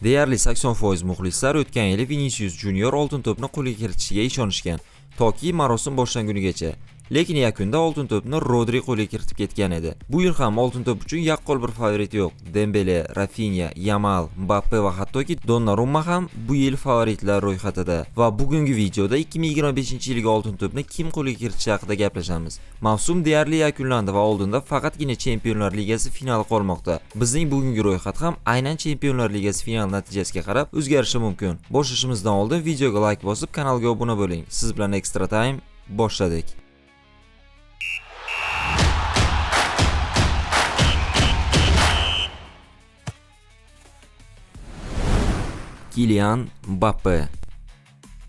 Deyarli 80% muxlislar o'tgan yili Vinicius Junior oltin to'pni qo'lga kiritishiga ishonishgan, toki marosim boshlangunigacha. Lekin yakunda oltin to'pni Rodri qo'lga kiritib ketgan edi. Bu yil ham oltin to'p uchun yaqqol bir favorit yo'q. Dembele, Rafinha, Yamal, Mbappe va hattoki Donnarumma ham bu yil favoritlar ro'yxatida. Va bugungi videoda 2025-yilgi oltin to'pni kim qo'lga kiritishi haqida gaplashamiz. Mavsum deyarli yakunlandi va oldinda faqatgina Chempionlar Ligasi finali qolmoqda. Bizning bugungi ro'yxat ham aynan Chempionlar Ligasi finali natijasiga qarab o'zgarishi mumkin. Boshlashimizdan oldin videoga like bosib, kanalga obuna bo'ling. Siz bilan Extra Time boshladik. Kilian Mbappe.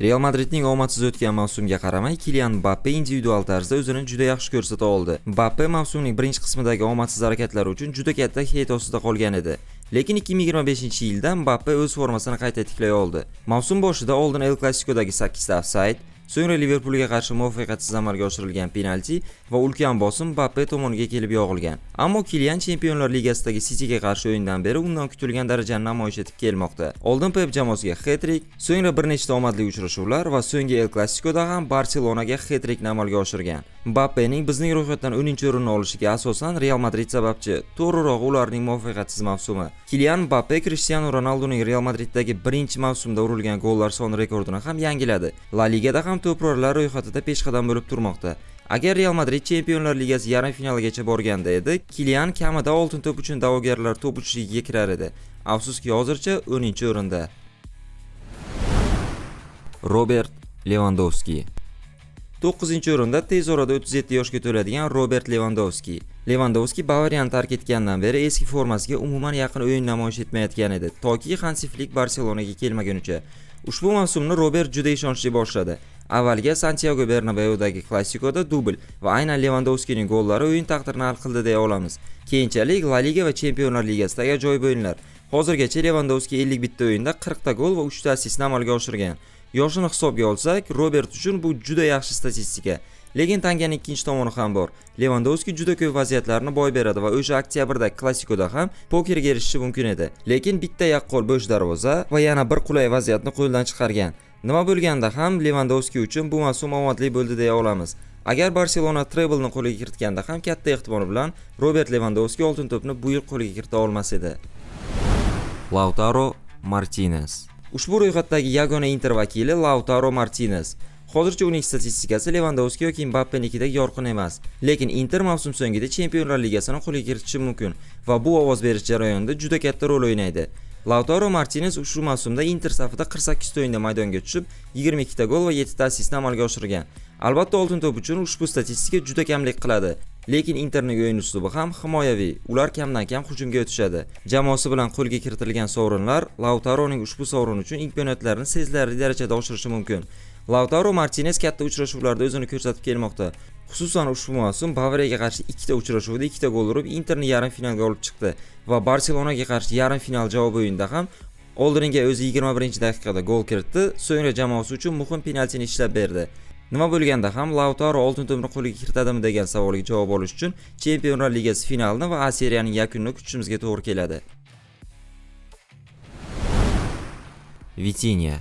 Real Madridning omadsiz o'tgan mavsumga qaramay, Kilian Mbappe individual tarzda o'zini juda yaxshi ko'rsata oldi. Mbappe mavsumning birinchi qismidagi omadsiz harakatlari uchun juda katta heyt ostida qolgan edi. Lekin 2025-yilda Mbappe o'z formasini qayta tiklay oldi. Mavsum boshida oldin El Clasico'dagi 8 ta ofsayd, so'ngra Liverpoolga qarshi muvaffaqiyatsiz amalga oshirilgan penalti va ulkan bosim Mbappe tomoniga kelib yog'ilgan. Ammo Kilian Chempionlar Ligasidagi Cityga qarshi o'yindan beri undan kutilgan darajani namoyish etib kelmoqda. Oldin Pep jamoasiga hat-trick, so'ngra bir nechta omadli uchrashuvlar va so'nggi El Clasico'da ham Barselonaga hat-trickni amalga oshirgan. Mbappening bizning ro'yxatdan 10-o'rinni olishiga asosan Real Madrid sababchi, to'g'rirog'i ularning muvaffaqiyatsiz mavsumi. Kilian Mbappe Cristiano Ronaldoning Real Madriddagi birinchi mavsumda urilgan gollar soni rekordini ham yangiladi. La Ligada ham to'purarlar ro'yxatida peshqadam bo'lib turmoqda. Agar Real Madrid Chempionlar Ligasi yarim finaligacha borganda edi, Kilian kamida oltin to'p uchun da'vogarlar top uchligiga kirar edi. Afsuski, hozircha 10-o'rinda. Robert Levandovski. 9-o'rinda tez orada 37 yoshga to'ladigan Robert Levandovski. Levandovski Bavariyani tark etgandan beri eski formasiga umuman yaqin o'yin namoyish etmayotgan edi, toki Hansi Flik Barselonaga kelmagunicha. Ushbu mavsumni Robert juda ishonchli boshladi. Avvaliga Santiago Bernabeu'dagi Clasico'da dubl va aynan Levandovskining gollari o'yin taqdirini hal qildi deya olamiz. Keyinchalik La Liga va Chempionlar Ligasidagi ajoyib o'yinlar. Hozirgacha Levandovski 51 ta o'yinda 40 ta gol va 3 ta assistni amalga oshirgan. Yoshini hisobga olsak, Robert uchun bu juda yaxshi statistika. Lekin tanganing ikkinchi tomoni ham bor. Levandovski juda ko'p vaziyatlarni boy beradi va o'sha oktyabrdagi Clasico'da ham pokerga erishishi mumkin edi. Lekin bitta yaqqol bo'sh darvoza va yana bir qulay vaziyatni qo'ldan chiqargan. Nima bo'lganda ham Levandovski uchun bu mavsum omadli bo'ldi deya olamiz. Agar Barselona treblni qo'lga kiritganda ham katta ehtimol bilan Robert Levandovski oltin to'pni bu yil qo'lga kirita olmas edi. Lautaro Martinez. Ushbu ro'yxatdagi yagona Inter vakili Lautaro Martinez. Hozircha uning statistikasi Levandovski yoki Mbappenikidek yorqin emas. Lekin Inter mavsum so'ngida Chempionlar Ligasini qo'lga kiritishi mumkin va bu ovoz berish jarayonida juda katta rol o'ynaydi. Lautaro Martinez ushbu mavsumda Inter safida 48 ta o'yinda maydonga tushib, 22 ta gol va 7 ta assistni amalga oshirgan. Albatta, oltin to'p uchun ushbu statistika juda kamlik qiladi. Lekin Interning o'yin uslubi ham himoyaviy. Ular kamdan-kam hujumga o'tishadi. Jamoasi bilan qo'lga kiritilgan sovrinlar Lautaroning ushbu sovrin uchun imkoniyatlarini sezilarli darajada oshirishi mumkin. Lautaro Martinez katta uchrashuvlarda o'zini ko'rsatib kelmoqda. Xususan ushbu mavsum Bavariyaga qarshi ikkita uchrashuvda ikkita gol urib, Interni yarim finalga olib chiqdi va Barselonaga qarshi yarim final javob o'yinida ham oldiniga o'zi 21-daqiqada gol kiritdi, so'ngra jamoasi uchun muhim penaltini ishlab berdi. Nima bo'lganda ham Lautaro oltin to'pni qo'lga kiritadimi degan savolga javob olish uchun Chempionlar Ligasi finalini va A seriyaning yakunini kutishimizga to'g'ri keladi. Vitinha.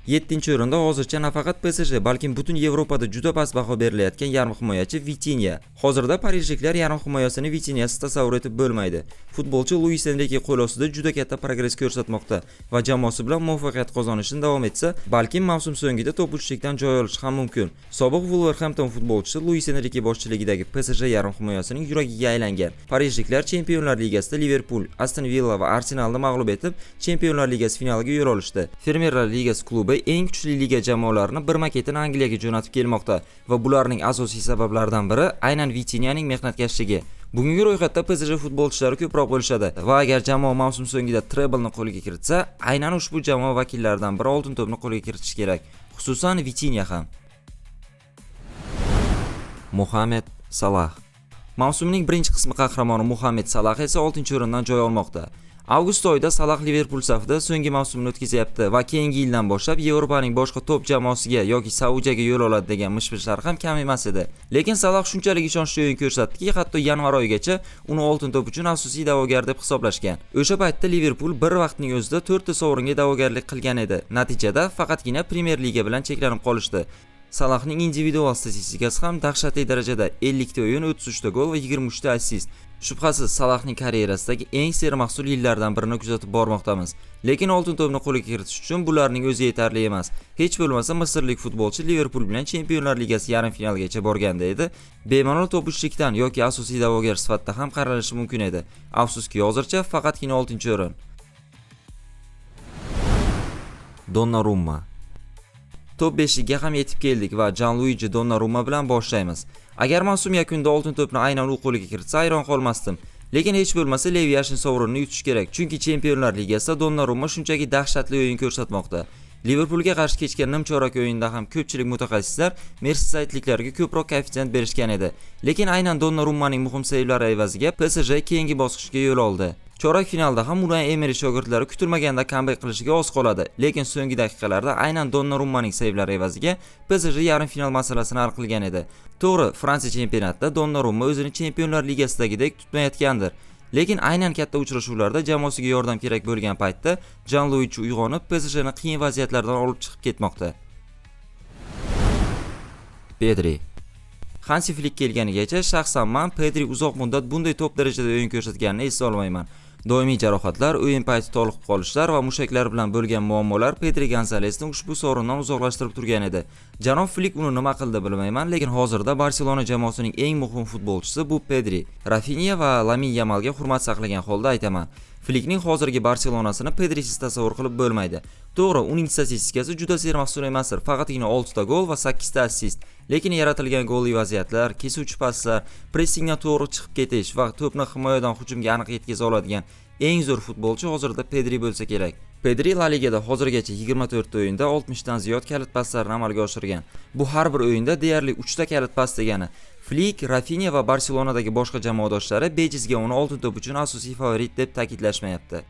7-o'rinda hozircha nafaqat PSG, balkim butun Yevropada juda past baho berilayotgan yarim himoyachi Vitinha. Hozirda parijliklar yarim himoyasini Vitinhasiz tasavvur etib bo'lmaydi. Futbolchi Luis Enrique qo'l ostida juda katta progress ko'rsatmoqda va jamoasi bilan muvaffaqiyat qozonishini davom etsa, balkim mavsum so'ngida top uchlikdan joy olishi ham mumkin. Sobiq Wolverhampton futbolchisi Luis Enrique boshchiligidagi PSG yarim himoyasining yuragiga aylangan. Parijliklar Chempionlar Ligasida Liverpool, Aston Villa va Arsenalni mag'lub etib, Chempionlar Ligasi finaliga yo'l olishdi. Fermerlar Ligasi klubi eng kuchli liga jamoalarini birma-ketin Angliyaga jo'natib kelmoqda va bularning asosiy sabablaridan biri aynan Vitinhaning mehnatkashligi. Bugungi ro'yxatda PSG futbolchilari ko'proq bo'lishadi va agar jamoa mavsum so'ngida treblni qo'lga kiritsa, aynan ushbu jamoa vakillaridan biri oltin to'pni qo'lga kiritishi kerak, xususan Vitinha ham. Muhammad Salah. Mavsumning birinchi qismi qahramoni Muhammad Salah esa 6-o'rindan joy olmoqda. Avgust oyida Salah Liverpul safida so'nggi mavsumini o'tkazyapti va keyingi yildan boshlab Yevropaning boshqa top jamoasiga yoki Saudiyaga yo'l oladi degan mish-mishlar ham kam emas edi. Lekin Salah shunchalik ishonchli o'yin ko'rsatdiki, hatto yanvar oyigacha uni oltin to'p uchun asosiy da'vogar deb hisoblashgan. O'sha paytda Liverpul bir vaqtning o'zida 4 ta sovringa da'vogarlik qilgan edi. Natijada faqatgina Premier Liga bilan cheklanib qolishdi. Salahning individual statistikasi ham dahshatli darajada: 50 ta o'yin, 33 ta gol va 23 ta assist. Shubhasiz, Salahning karyerasidagi eng sermahsul yillardan birini kuzatib bormoqdamiz. Lekin oltin to'pni qo'lga kiritish uchun bularning o'zi yetarli emas. Hech bo'lmasa misrlik futbolchi Liverpul bilan Chempionlar Ligasi yarim finaligacha borganda edi. Bemalol top uchlikdan yoki asosiy da'vogar sifatida ham qaralishi mumkin edi. Afsuski, hozircha faqatgina 6-o'rin. Donnarumma. Top 5ga ham yetib keldik va Gianluigi Donnarumma bilan boshlaymiz. Agar mavsum yakunida oltin to'pni aynan u qo'liga kiritsa, hayron qolmasdim. Lekin hech bo'lmasa Lev Yashin sovrinini yutish kerak, chunki Chempionlar Ligasida Donnarumma shunchaki dahshatli o'yin ko'rsatmoqda. Liverpulga qarshi kechgan nimchorak o'yinda ham ko'pchilik mutaxassislar Mersisaydliklarga ko'proq koeffitsient berishgan edi. Lekin aynan Donnarummaning muhim seyvlari evaziga PSG keyingi bosqichga yo'l oldi. Chorak finalda ham Unai Emery shogirdlari kutilmaganda comeback qilishiga oz qoladi, lekin so'nggi daqiqalarda aynan Donnarummaning seyvlari evaziga PSG yarim final masalasini hal qilgan edi. To'g'ri, Fransiya chempionatida Donnarumma o'zini Chempionlar Ligasidagidek tutmayotgandir. Lekin aynan katta uchrashuvlarda jamoasiga yordam kerak bo'lgan paytda Gianluigi uyg'onib PSJni qiyin vaziyatlardan olib chiqib ketmoqda. Pedri. Hansi Flick kelganigacha shaxsan man Pedri uzoq muddat bunday top darajada o'yin ko'rsatganini eslay olmayman. Doimiy jarohatlar, o'yin payti toliqib qolishlar va mushaklar bilan bo'lgan muammolar Pedri Gonzalesni ushbu sovrindan uzoqlashtirib turgan edi. Janob Flick uni nima qildi bilmayman, lekin hozirda Barselona jamoasining eng muhim futbolchisi bu Pedri. Rafinha va Lamin Yamalga hurmat saqlagan holda aytaman. Flickning hozirgi Barselonasini Pedrisiz tasavvur qilib bo'lmaydi. To'g'ri, uning statistikasi juda sermahsul emasdir. Faqatgina 6 ta gol va 8 ta assist. Lekin yaratilgan golli vaziyatlar, kesuvchi paslar, pressingdan to'g'ri chiqib ketish va to'pni himoyadan hujumga aniq yetkaza oladigan eng zo'r futbolchi hozirda Pedri bo'lsa kerak. Pedri La Ligada hozirgacha 24 ta o'yinda 60 dan ziyod kalit paslarni amalga oshirgan. Bu har bir o'yinda deyarli 3 ta kalit pas degani. Flick, Rafinha va Barselonadagi boshqa jamoadoshlari bejizga uni oltin to'p uchun asosiy favorit deb ta'kidlashmayapti.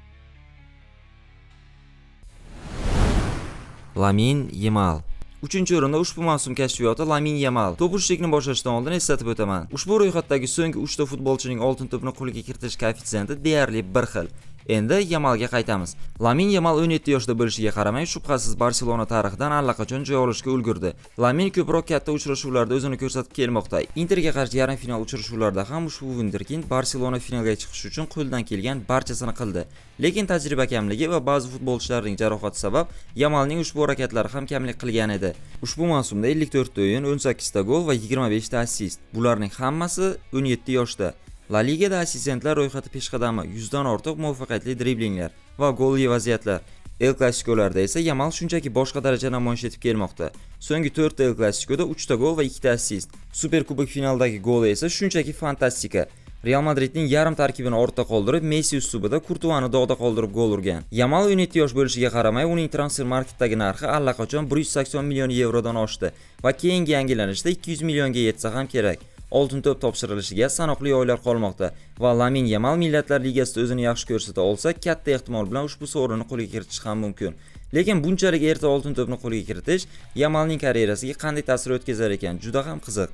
Lamin Yamal. 3-o'rinda ushbu mavsum kashfiyoti Lamin Yamal. To'p urishlikni boshlashdan oldin eslatib o'taman. Ushbu ro'yxatdagi so'nggi 3 ta futbolchining oltin to'pni qo'lga kiritish koeffitsiyenti deyarli bir xil. Endi Yamalga qaytamiz. Lamin Yamal 17 yoshda bo'lishiga qaramay, shubhasiz Barselona tarixidan allaqachon joy olishga ulgurdi. Lamin ko'proq katta uchrashuvlarda o'zini ko'rsatib kelmoqda. Interga qarshi yarim final uchrashuvlarida ham ushbu vunderkind Barselona finalga chiqish uchun qo'ldan kelgan barchasini qildi. Lekin tajriba kamligi va ba'zi futbolchilarning jarohati sabab Yamalning ushbu harakatlari ham kamlik qilgan edi. Ushbu mavsumda 54 ta o'yin, 18 ta gol va 25 ta assist. Bularning hammasi 17 yoshda. La Ligada assistentlar ro'yxati peshqadami, 100 dan ortiq muvaffaqiyatli driblinglar va golli vaziyatlar. El Clasicolarda esa Yamal shunchaki boshqa daraja namoyish etib kelmoqda. So'nggi 4 ta El Clasicoda 3 ta gol va 2 ta assist. Superkubok finalidagi goli esa shunchaki fantastika. Real Madridning yarim tarkibini ortda qoldirib, Messi uslubida Kurtuani dog'da qoldirib gol urgan. Yamal 17 yosh bo'lishiga qaramay, uning transfer marketdagi narxi allaqachon 180 million yevrodan oshdi va keyingi yangilanishda 200 millionga yetsa ham kerak. Oltin to'p topshirilishiga sanoqli oylar qolmoqda va Lamin Yamal Millatlar Ligasida o'zini yaxshi ko'rsata olsa, katta ehtimol bilan ushbu sovrinni qo'lga kiritishi ham mumkin. Lekin bunchalik erta oltin to'pni qo'lga kiritish Yamalning karyerasiga qanday ta'sir o'tkazar ekan, juda ham qiziq.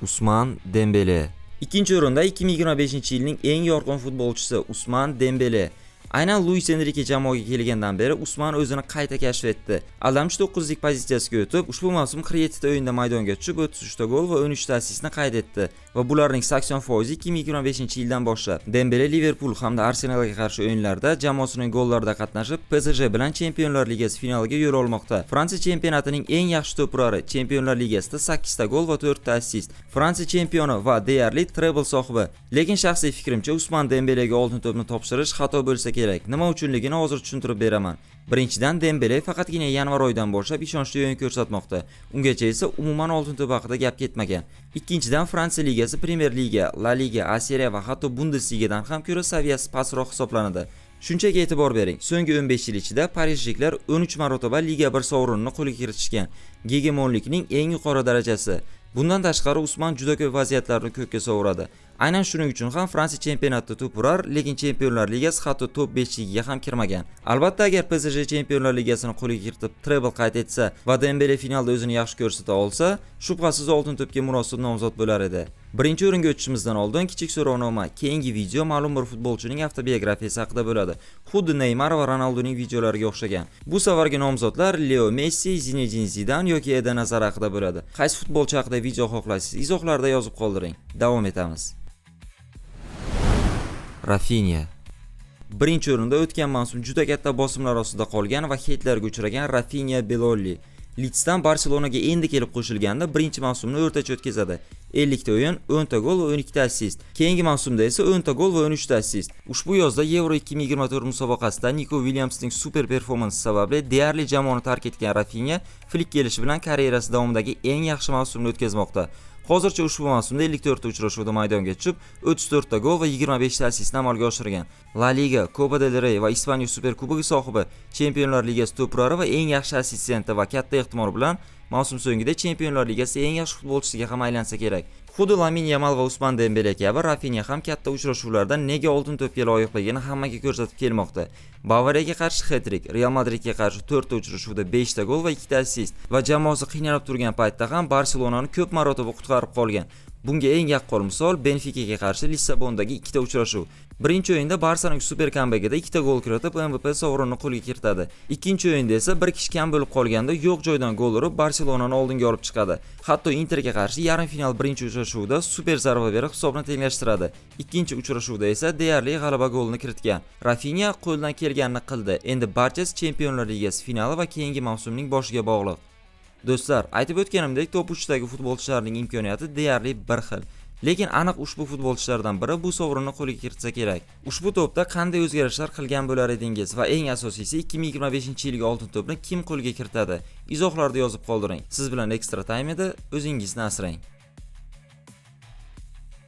Usman Dembele. 2-o'rinda 2025-yilning eng yorqin futbolchisi Usman Dembele. Aynan Luis Enrike jamoaga kelgandan beri Usman o'zini qayta kashf etdi. Aldamchi 9lik pozitsiyasiga o'tib, ushbu mavsum 47 ta o'yinda maydonga tushib, 33 ta gol va 13 ta assistni qayd etdi va bularning 80% 2025-yildan boshlab. Dembele Liverpul hamda Arsenalga qarshi o'yinlarda jamoasining gollarida qatnashib, PSG bilan Chempionlar Ligasi finaliga yo'l olmoqda. Fransiya chempionatining eng yaxshi to'purari, Chempionlar Ligasida 8 ta gol va 4 ta assist. Fransiya chempioni va deyarli treble sohibi. Lekin shaxsiy fikrimcha Usman Dembelega oltin to'pni topshirish xato bo'lsa kerak. Nima uchunligini hozir tushuntirib beraman. Birinchidan, Dembele faqatgina yanvar oyidan boshlab ishonchli o'yin ko'rsatmoqda. Ungacha esa umuman oltin to'p haqida gap ketmagan. Ikkinchidan, Fransiya ligasi Premier Liga, La Liga, A Seriya va hatto Bundesligadan ham ko'ra saviyasi pastroq hisoblanadi. Shunchaki e'tibor bering. So'nggi 15 yil ichida parijliklar 13 marotaba Liga 1 sovrinini qo'lga kiritishgan. Gegemonlikning eng yuqori darajasi. Bundan tashqari Usman juda ko'p vaziyatlarni ko'kka sovuradi. Aynan shuning uchun ham Fransiya chempionatida to'p urar, lekin Chempionlar Ligasi hatto top 5 ligiga ham kirmagan. Albatta, agar PSG Chempionlar Ligasini qo'lga kiritib, treble qayd etsa va Dembele finalda o'zini yaxshi ko'rsata olsa, shubhasiz oltin to'pga munosib nomzod bo'lar edi. Birinchi o'ringa o'tishimizdan oldin kichik so'rovnoma. Keyingi video ma'lum bir futbolchining avtobiografiyasi haqida bo'ladi. Xuddi Neymar va Ronaldoning videolariga o'xshagan. Bu safargi nomzodlar Leo Messi, Zinedine Zidan yoki Eden Hazar haqida bo'ladi. Qaysi futbolchi haqida video xohlaysiz? Izohlarda yozib qoldiring. Davom etamiz. Rafinha. Birinchi o'rinda o'tgan mavsum juda katta bosimlar ostida qolgan va heytlarga uchragan Rafinha Belolli. Lidsdan Barselonaga endi kelib qo'shilganda birinchi mavsumni o'rtacha o'tkazadi. 50 ta o'yin, 10 ta gol va 12 ta assist. Keyingi mavsumda esa 10 ta gol va 13 ta assist. Ushbu yozda Euro 2024 musobaqasida Niko Williamsning super performansi sababli deyarli jamoani tark etgan Rafinha Flik kelishi bilan karyerasi davomidagi eng yaxshi mavsumni o'tkazmoqda. Hozircha ushbu mavsumda 54 ta uchrashuvda maydonga tushib, 34 ta gol va 25 ta assistni amalga oshirgan. La Liga, Copa del Rey va Ispaniya Superkubogi sohibi, Chempionlar Ligasi to'p urari va eng yaxshi assistenti va katta ehtimol bilan mavsum so'ngida Chempionlar Ligasi eng yaxshi futbolchisiga ham aylansa kerak. Xuddi Lamin Yamal va Usman Dembele kabi Rafinha ham katta uchrashuvlarda nega oltin to'pga loyiqligini hammaga ko'rsatib kelmoqda. Bavariyaga qarshi hat-trick, Real Madridga qarshi 4 ta uchrashuvda 5 ta gol va 2 ta assist va jamoasi qiynalib turgan paytda ham Barselonani ko'p marotaba qutqarib qolgan. Bunga eng yaqqol misol Benfikaga qarshi Lissabondagi ikkita uchrashuv. Birinchi o'yinda Barsaning super kambegida ikkita gol kiritib, MVP sovrinini qo'lga kiritadi. Ikkinchi o'yinda esa bir kishi kam bo'lib qolganda yo'q joydan gol urib, Barselonani oldinga olib chiqadi. Hatto Interga qarshi yarim final birinchi uchrashuvda super zarba berib hisobni tenglashtiradi. Ikkinchi uchrashuvda esa deyarli g'alaba golini kiritgan. Rafinha qo'ldan kelganini qildi. Endi barchasi Chempionlar Ligasi finali va keyingi mavsumning boshiga bog'liq. Do'stlar, aytib o'tganimdek, top 3 dagi futbolchilarning imkoniyati deyarli bir xil. Lekin aniq ushbu futbolchilardan biri bu sovrinni qo'lga kiritsa kerak. Ushbu topda qanday o'zgarishlar qilgan bo'lar edingiz va eng asosiysi, 2025-yilgi oltin to'pni kim qo'lga kiritadi? Izohlarda yozib qoldiring. Siz bilan Extra Time edi. O'zingizni asrang.